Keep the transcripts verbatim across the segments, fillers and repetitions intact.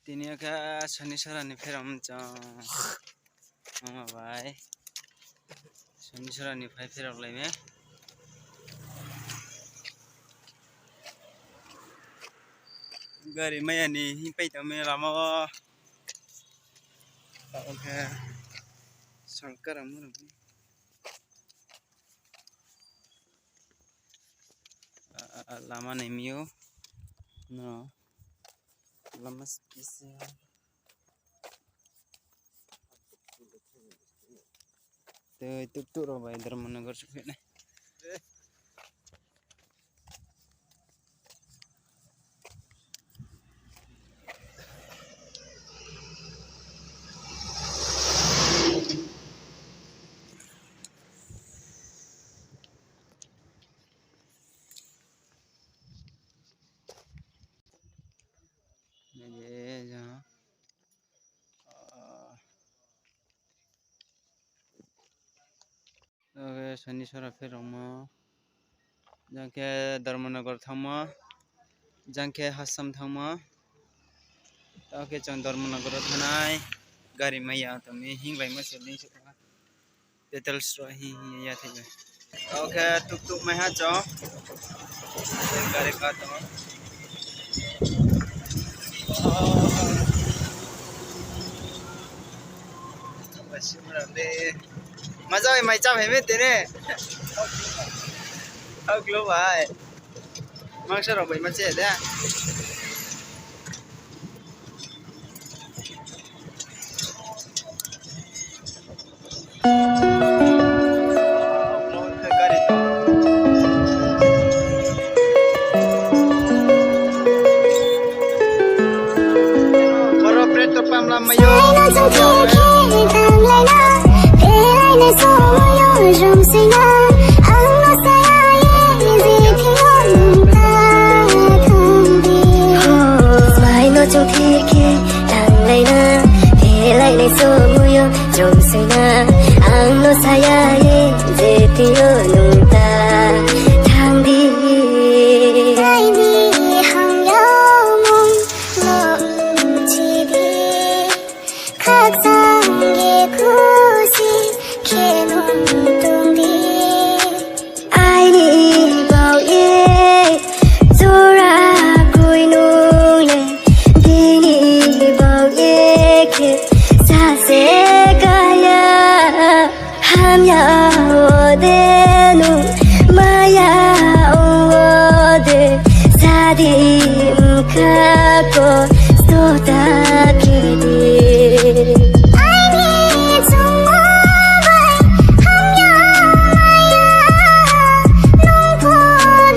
Tini khe Sonisora ni pherao mchang. Mama bai. Sonisora ni phai pherao lai me. Gari maya ni hing pai tong mi lama o. Tao khe sorkar ang mano. Lama nai mi o. No. Lama special. Tei tuk tuk rao bai Dharmanagar souhphai nai. Sonisora pherao mo. Jang khe Dharmanagar thanngmo. Jang khe Hasam thanngmo. Tao khe chung Dharmanagar wo thanng nai. Gari maya tong mi hing bai ma se ling se. Petrol sro hi hi ya thai bai. Tao khe tuk tuk mai ha chung. Gari ka tong. Maja mai mai cha phai mi tini. Tao klo bai. Mangsa rao bai ma che de. Boro petrol pump lam mai yo. Maino chung thir khe thanglai na, phelai nai somoi yo jrom soi na, ang no saya ye je thing yo nung ta thanng di. Aini hamyagmung no mchi di, khakchang ye khusi khe nung tong di. Aini bau ye jora kroi nung le, bini bau ye khe sase kaya. Hamya wo de nung, maya ong wo de, sadi mkha ko stota khe di. Aini chungmo bai hamya maya, nung pho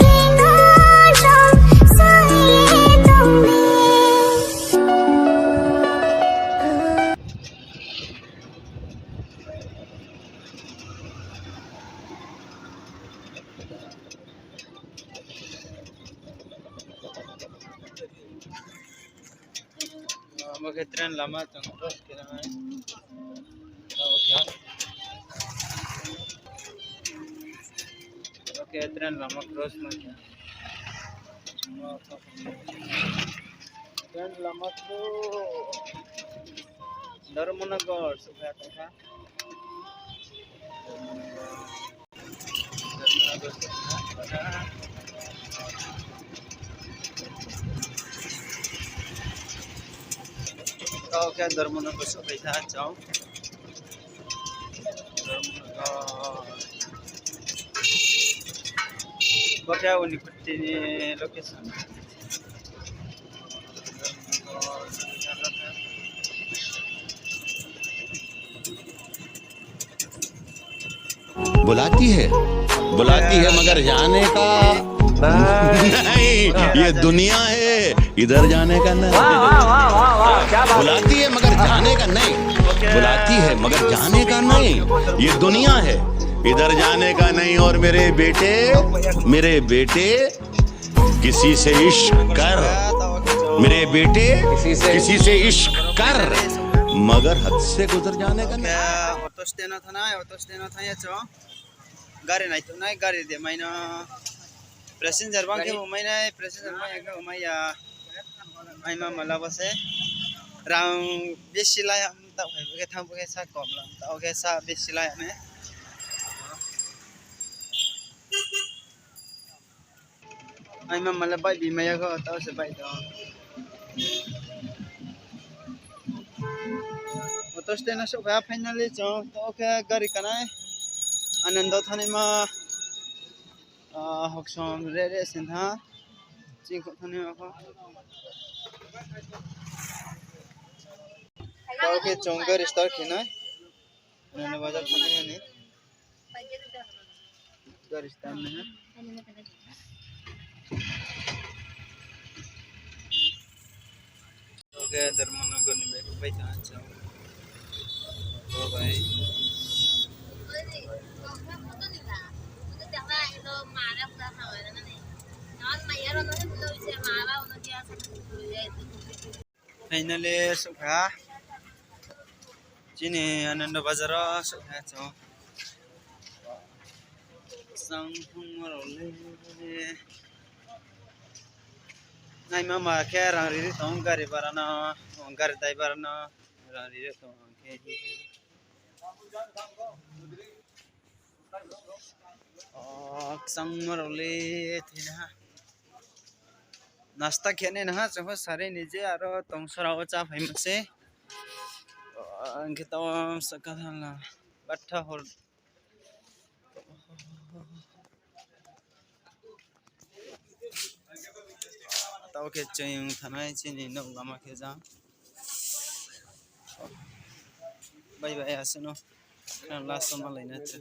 di nung jrom soi tong di. Omo khe train lama tong cross khe nai. Oke, train lama cross ma khe. Train lama to Dharmanagar souhphai tong kha. Tao khe Dharmanagar souhphai kha chung. Dharmanagar. Bo khe Unipatti ni location. बुलाती है, बुलाती है मगर जाने का नहीं, ये दुनिया है, इधर जाने का नहीं। वाह, वाह, वाह, वाह, वाह, क्या बात है। बुलाती है मगर जाने का नहीं, बुलाती है मगर जाने का नहीं, ये दुनिया है, इधर जाने का नहीं। और मेरे बेटे, मेरे बेटे, किसी से इश्क कर, मेरे बेटे, किसी से, किसी से इश्क कर, मगर हद से गुजर जाने का नहीं। Auto stand o thanai, auto stand o thang ya chung. Gari nai tongnai, gari de mai no. Passenger bang khe bo mai nai, passenger bang ya khe bo mai ya. Ai ma mala bo se. Rang bisi lai ya, taoh phai bo khe thanng bo khe sa kom la, taoh khe sa bisi lai ya ne. Ai mama le bike bi mai ya kho, taoh se bike tong. Auto stand no souhphai ha finally chung, taoh khe gari kanai. Anando thanngnaima, ah, hoksom re re sin tha. Ching kho thanngnaima kho. Taoh khe chung gari start khe nai. Anando bazar thanngnaima ni. Gari start nai ha. Taoh khe Dharmanagar ni bai bai thanng ha chung. Bo bai. Finally souhphai ha. Chini Anando Bazar wo souhphai ha chung. Sang thangma rao le. Naima ma khe rang ri ri tong gari bara no, gari dai bara no rang ri ri tong ang khe. O, kchangma rao le thina ha. Nasta khe nai na ha, chung pho sari ni je aro tong sora wo chá phaimo se. O, ang khe tao saka thanng la. Batha hor. Tao khe chini thanai chini nouh lama khe jang. Bai bai asuh no. Khe last wo malai na tre.